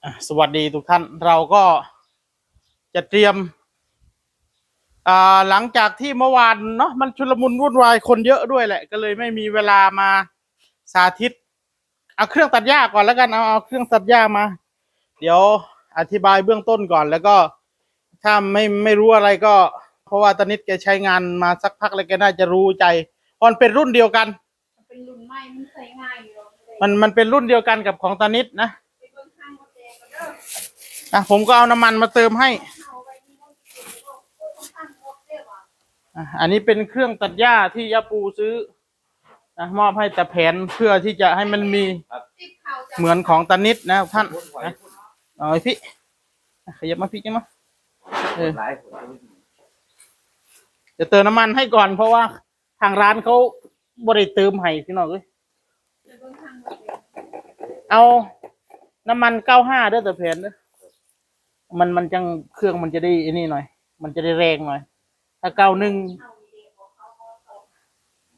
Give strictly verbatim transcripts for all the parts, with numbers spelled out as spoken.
อ่ะ สวัสดีทุกท่าน เราก็จะเตรียม อ่า หลังจากที่เมื่อวานเนาะ มันชุลมุนวุ่นวาย คนเยอะด้วยแหละ ก็เลยไม่มีเวลามาสาธิต เอาเครื่องตัดหญ้าก่อนแล้วกัน เอา เอาเครื่องตัดหญ้ามา เดี๋ยวอธิบายเบื้องต้นก่อน แล้วก็ถ้าไม่ ไม่รู้อะไรก็ เพราะว่าตานิดแกใช้งานมาสักพักแล้ว แกน่าจะรู้ใจ เพราะมันเป็นรุ่นเดียวกัน มันเป็นรุ่นใหม่ มันใช้ง่ายอยู่แล้ว มัน มันเป็นรุ่นเดียวกันกับของตานิดนะ ไปเบิ่งข้างรถแดงก็เด้อ อ่ะ ผมก็เอาน้ำมันมาเติมให้ เอาไว้ที่รถเก๋งก็ค่อนข้างงดเด้อว่ะ อ่ะ อันนี้เป็นเครื่องตัดหญ้าที่ย่าปูซื้อนะ มอบให้ตาแผนเพื่อที่จะให้มันมี ครับ เหมือนของตานิดนะท่านนะ เอาไอ้พี่ ขยับมาพี่ ขยับมา เออ จะเติมน้ำมันให้ก่อน เพราะว่าทางร้านเขาบ่ได้เติมให้พี่น้องเอ้ย เอาน้ำมันเก้าห้าเด้อตาแผนเด้อ มัน มันจัง เครื่องมันจะได้ไอ้นี่หน่อย มันจะได้แรงหน่อย ถ้าเก้าหนึ่ง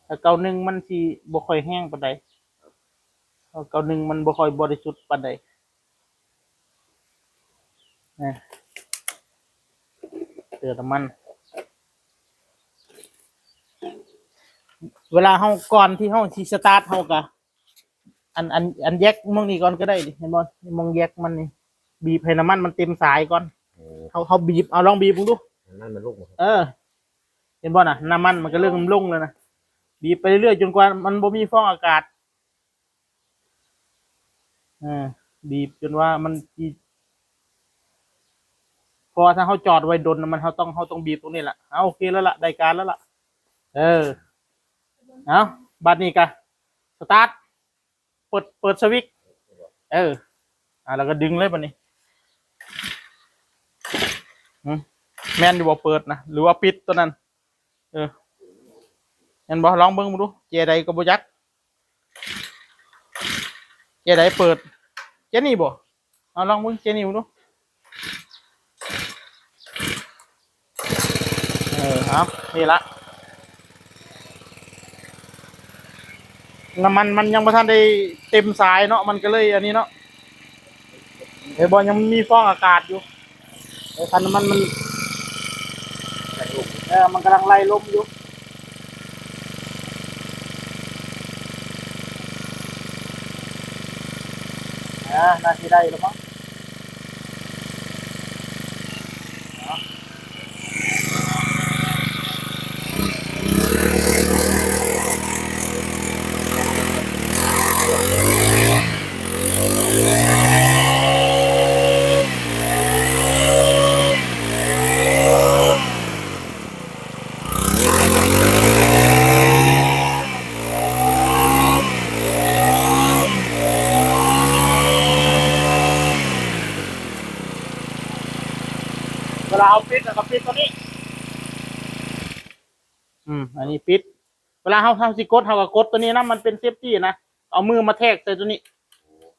ถ้าเก้าหนึ่งมันสิบ่ค่อยแฮงปานใด เก้าหนึ่งมันบ่ค่อยบริสุทธิ์ปานใด นะ เติมน้ำมัน เวลาเฮา ก่อนที่เฮาสิสตาร์ท เฮากะ อัน อัน อันแยกหม่องนี้ก่อนก็ได้นี่ เห็นบ่ หม่องแยกมันนี่ บีบให้น้ำมันมันเต็มสายก่อน โอ้ เฮา เฮาบีบ เอาลองบีบมึงดู น้ำมันลงบ่ครับ เออ เห็นบ่น่ะ น้ำมันมันก็เริ่มลงแล้วนะ บีบไปเรื่อยๆ จนกว่ามันบ่มีฟองอากาศ เออ บีบจนว่ามันสิ เพราะว่าถ้าเฮาจอดไว้ดนน่ะ มัน เฮาต้อง เฮาต้องบีบตรงนี้แหละ เอา โอเคแล้วล่ะ ได้การแล้วล่ะ เออ เอา บัดนี้กะสตาร์ท เปิด เปิดสวิตช์ เออ อ่า แล้วก็ดึงเลยบัดนี้ หืม แม่นอยู่บ่ เปิดนะ หรือว่าปิดตัวนั้น เออ แม่นบ่ ลองเบิ่งดู เจใดก็บ่จัก เจใดเปิด เจนี่บ่ เอาลองเบิ่งเจนี่ดู เออ เอา นี่ละ น้ำมันมันยังบ่ทันได้เต็มสายเนาะ มันก็เลยอันนี้เนาะ เห็นบ่ ยังมีฟองอากาศอยู่ เออ คันน้ำมันมัน เออ มันกำลังไล่ลมอยู่ อ่า น่าสิได้แล้วมั้ง เวลาเอาปิดแล้วก็ปิดตัวนี้ อืม อันนี้ปิด เวลาเฮา เฮาสิกด เฮาก็กดตัวนี้นะ มันเป็นเซฟตี้นะ เอามือมาแทกใส่ตัวนี้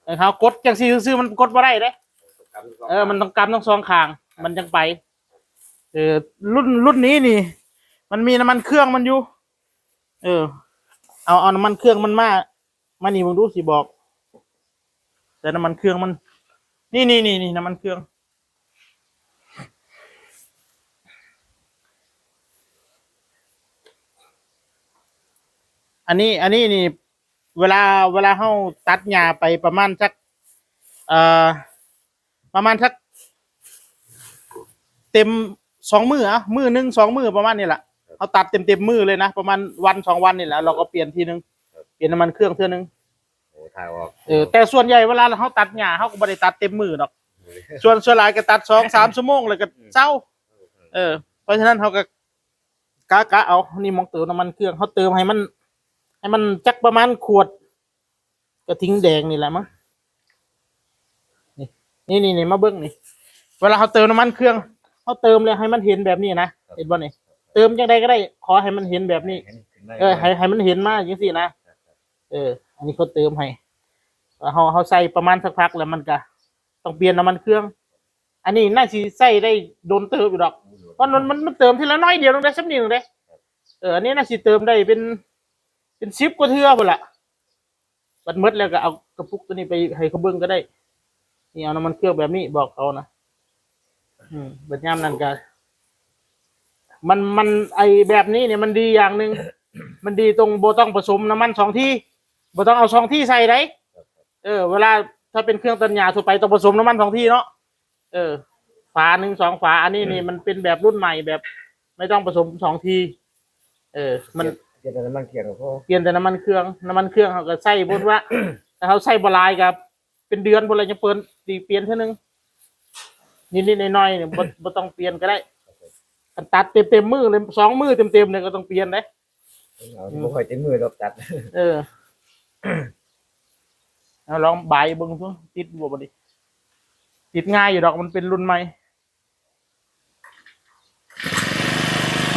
เออ เฮากดจังซี่ซื่อๆ มันกดบ่ได้เด้ เออ มันต้องกำทั้งสองข้าง มันจังไป เออ รุ่น รุ่นนี้นี่ มันมีน้ำมันเครื่องมันอยู่ เออ เอา เอาน้ำมันเครื่องมันมา มานี่มึงดูสิบอก แต่น้ำมันเครื่องมัน นี่ นี่ นี่ นี่ น้ำมันเครื่อง อันนี้ อันนี้นี่ เวลา เวลาเฮาตัดหญ้าไปประมาณสัก เอ่อ ประมาณสัก เต็มสองมื้ออะ มื้อหนึ่งสองมื้อประมาณนี้แหละ เฮาตัดเต็มๆมื้อเลยนะ ประมาณวันสองวันนี่แหละ เราก็เปลี่ยนทีนึง ครับ เปลี่ยนน้ำมันเครื่องเทื่อนึง โอ้ ถ่ายออก เออ แต่ส่วนใหญ่เวลาเฮาตัดหญ้า เฮาก็บ่ได้ตัดเต็มมื้อดอก ส่วน ส่วนหลายก็ตัดสองสามชั่วโมงแล้วก็เซา เออ เพราะฉะนั้นเฮาก็กะ กะเอา นี่หม่องเติมน้ำมันเครื่อง เฮาเติมให้มัน ให้มันจักประมาณขวดกระทิงแดงนี่แหละมั้ง นี่ นี่ นี่ นี่ มาเบิ่งนี่ เวลาเฮาเติมน้ำมันเครื่อง เฮาเติมแล้วให้มันเห็นแบบนี้นะ เห็นบ่นี่ เติมจังใดก็ได้ ขอให้มันเห็นแบบนี้ เออ ให้ ให้มันเห็นมาจังซี่นะ เออ อันนี้เขาเติมให้ เฮา เฮาใส่ประมาณสักพักแล้วมันก็ต้องเปลี่ยนน้ำมันเครื่อง อันนี้น่าสิใส่ได้โดนเติมอยู่ดอก เพราะมัน มัน มันเติมทีละน้อยเดียวนึงได้ ส่ำนี้นึงเด้ เออ อันนี้น่าสิเติมได้เป็น เป็นสิบกว่าเทื่อพุ้นล่ะ บัดหมดแล้วก็เอากระปุกตัวนี้ไปให้เขาเบิ่งก็ได้ นี่เอาน้ำมันเครื่องแบบนี้บอกเขานะ อืม แบบยามนั้นก็ มัน มัน ไอ้แบบนี้เนี่ยมันดีอย่างหนึ่ง มันดีตรงบ่ต้องผสมน้ำมันสองที่ บ่ต้องเอาสองที่ใส่ได๋ เออ เวลาถ้าเป็นเครื่องตัดหญ้าทั่วไปต้องผสมน้ำมันสองที่เนาะ เออ ฝาหนึ่งสองฝา อันนี้นี่มันเป็นแบบรุ่นใหม่แบบ ไม่ต้องผสมสองที่ เออ มัน เปลี่ยนแต่น้ำมันเครื่องก็พอ เปลี่ยนแต่น้ำมันเครื่อง น้ำมันเครื่องเขาก็ใส่บ่ว่า ถ้าเขาใส่บ่หลายก็เป็นเดือนบ่เลยยังเปลี่ยน ตีเปลี่ยนเทื่อนึง นิดๆหน่อยๆเนี่ยบ่ บ่ต้องเปลี่ยนก็ได้ คันตัดเต็มๆมื้อเลย สองมื้อเต็มๆเนี่ยก็ต้องเปลี่ยนเด้ เอา อืม บ่ค่อยเต็มมื้อดอกตัด เออ เอาลองบายเบิ่งดู ติดบ่บัดนี้ ติดง่ายอยู่ดอก มันเป็นรุ่นใหม่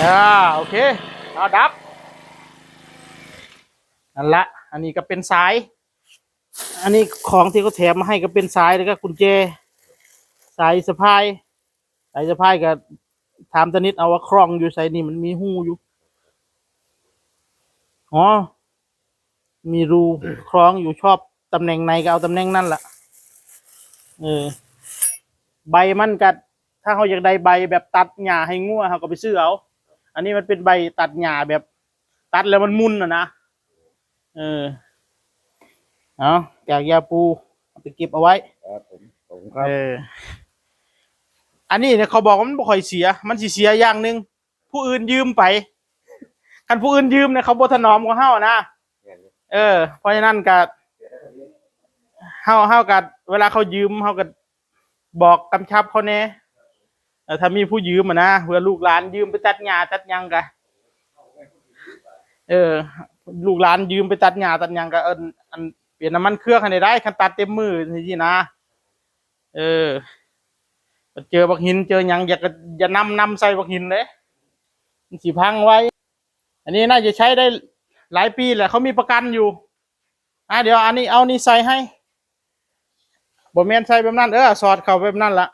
อ่า โอเค เอาดับ นั่นละ อันนี้ก็เป็นสาย อันนี้ของที่เขาแถมมาให้ก็เป็นสาย แล้วก็กุญแจ สายสะพาย สายสะพายก็ถามตานิดเอาว่าคล้องอยู่ไสนี่ มันมีฮูอยู่ อ๋อ มีรูคล้องอยู่ ชอบตำแหน่งไหนก็เอาตำแหน่งนั่นล่ะ เออ ใบมันก็ ถ้าเขาอยากได้ใบแบบตัดหญ้าให้งัวเขาก็ไปซื้อเอา อันนี้มันเป็นใบตัดหญ้าแบบ ตัดแล้วมันมุนน่ะนะ เออ เอา จากยาปู เอาไปเก็บเอาไว้ ครับผม ขอบคุณครับ เออ อันนี้เนี่ยเขาบอกว่ามันบ่ค่อยเสีย มันสิเสียอย่างหนึ่ง ผู้อื่นยืมไป คันผู้อื่นยืมเนี่ยเขาบ่ถนอมของเฮานะ แม่นอยู่ เออ เพราะฉะนั้นก็ เฮา เฮาก็ เวลาเขายืม เฮาก็บอกกำชับเขาแน่ เออ ถ้ามีผู้ยืมอะนะ เพื่อลูกหลานยืมไปตัดหญ้าตัดหยังก็ เออ ลูกหลานยืมไปตัดหญ้าตัดหยังก็ เอิ้น อัน เปลี่ยนน้ำมันเครื่องให้ได้ คันตัดเต็มมื้อจังซี้นะ เออ เจอบักหิน เจอหยัง อย่า อย่านำ นำใส่บักหินเด้ มันสิพังไว อันนี้น่าจะใช้ได้หลายปีแหละ เขามีประกันอยู่ อ่ะ เดี๋ยวอันนี้ เอานี่ใส่ให้ บ่แม่นใส่แบบนั้น เออ สอดเข้าแบบนั้นละ